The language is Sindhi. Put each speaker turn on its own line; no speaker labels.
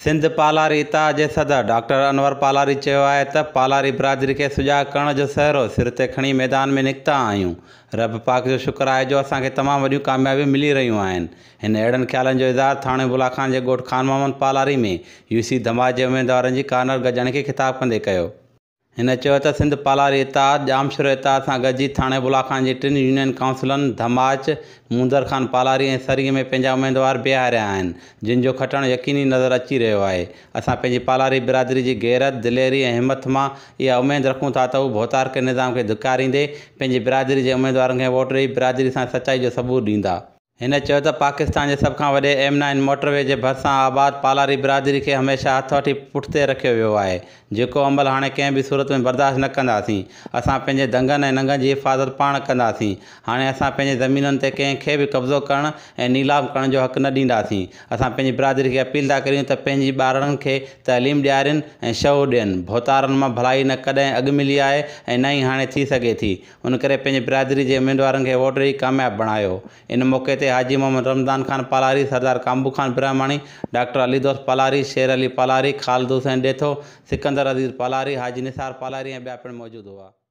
سنڌ پالاري اتحاد جي صدر ڊاڪٽر انور پالاري چيو آهي ته پالاري برادري کي سجاڳ ڪرڻ جو سهرو سر تي کڻي ميدان ۾ نڪتا آهيون، رب پاڪ جو شڪر آهي جو اسان کي تمام وڏيون ڪاميابيون ملي رهيون آهن. هن اهڙن خيالن جو اظهار ٿاڻي بولا خان جي ڳوٺ خان محمد پالاري ۾ يو سي ڌماچ جي اميدوارن جي ڪارنر گڏجاڻي کي خطاب ڪندي ڪيو. هن چيو ته سنڌ پالاري اتحاد ڄامشورو اتحاد سان گڏجي ٿاڻي بولا خان جي ٽن يونين ڪائونسلن ڌماچ، موندر خان پالاري ۽ سري ۾ پنهنجا اميدوار بيهاريا آهن، جن جو کٽڻ يقيني نظر اچي رهيو آهي. اسان پنهنجي پالاري برادري جي غيرت، دليري ۽ همٿ مان اها اميد رکون ٿا ته هو ڀوتارڪي نظام کي ڌڪاريندي پنهنجي برادري جي اميدوارن کي ووٽ ڏئي برادري سان سچائي جو ثبوت ڏيندا. هن چيو ته پاڪستان جي سڀ کان وڏي ايم نائن موٽر وي جي ڀرسان آباد پالاري برادري کي هميشه هٿ وٺي پٺتي رکيو ويو آهي، جيڪو عمل هاڻي ڪنهن به صورت ۾ برداشت نه ڪنداسين، اسان پنهنجي دنگن ۽ ننگن جي حفاظت پاڻ ڪنداسين، هاڻي اسان پنهنجي زمينن تي ڪنهن کي به قبضو ڪرڻ ۽ نيلام ڪرڻ جو حق نه ڏينداسين، اسان پنهنجي برادري کي اپيل ٿا ڪريون ته پنهنجي ٻارڙن کي تعليم ڏيارين ۽ شعور ڏين، ڀوتارن مان ڀلائي نه ڪڏهن اڳ ملي آهي ۽ نه ئي هاڻي ٿي سگهي ٿي. ان ڪري پنهنجي برادري جي اميدوارن کي ووٽ ڏئي ڪامياب بڻايو. ان موقعي تي حاجي محمد رمضان خان پالاري، سردار ڪامبو خان برهماڻي، ڊاڪٽر علي دوست پالاري، شير علي پالاري، خالد حسين ڏيٿو، سڪندر عزيز پالاري، حاجي نثار پالاري ۽ ٻيا پڻ موجود هئا.